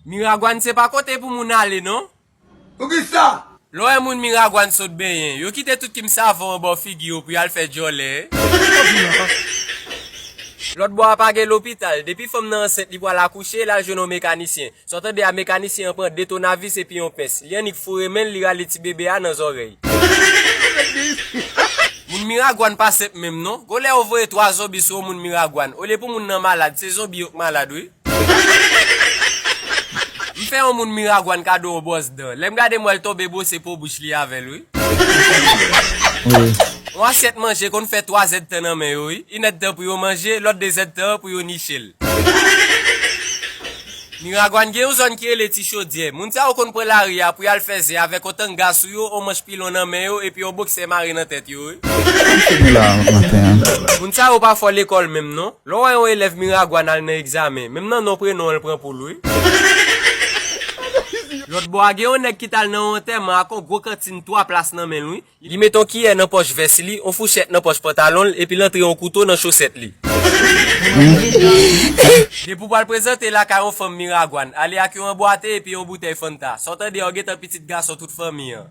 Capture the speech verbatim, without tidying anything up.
Miragwàn se pa kote pou moun ale, non. Poukisa? Lè w wè moun Miragwàn sot benyen, yo kite tout kim savon anba figi yo pou y al fè djòlè. Lòt bò a pa gen lopital, depi fanm nan ansent li pral akouche, l al jwenn yon mekanisyen. Sa w tande a, mekanisyen an pran de tounavis epi yon pens. Li annik foure men l, li rale ti bebe a nan zòrèy. Moun Miragwàn pa senp menm non. Gon lè yo voye twa zonbi sou yon moun Miragwàn. Olye pou moun nan malad, se zonbi yo k malad wi. M fè yon moun Miragwàn kado yon bwòs dan. Lè m gade m wè l tonbe bwose po bouch li avè l wi. Yon asyèt manje konn fè twa zèdtan nan men yo wi. Inèdtan pou yo manje, lòt de zèdtan an pou yo niche l. Miragwàn gen yon zòn ki rele Ti Chodyè. Moun sa yo konn pran lari a pou y al fè zen avèk yon tanga sou yo, yon manch pilon nan men yo epi yon boksè mare nan tèt yo wi. Ki nou la maten an? Moun sa yo pa fò lekòl menm non. Lè w wè yon elèv Miragwàn al nan egzamen, menm nan non prenon an l pran pou l wi. Lòt bò a gen yon nèg ki t al nan yon antèman ak yon gwo kantin twa plas nan men l wi. Li met yon kiyè nan pòch vès li, yon fouchèt nan pòch pantalon l, epi l antre yon kouto nan chosèt li. Depi w pral prezante lakay yon fanm Miragwàn, ale ak yon anbwate epi yon boutèy Fanta. Sa w tande a, w gentan pitit gason tout fanmi an.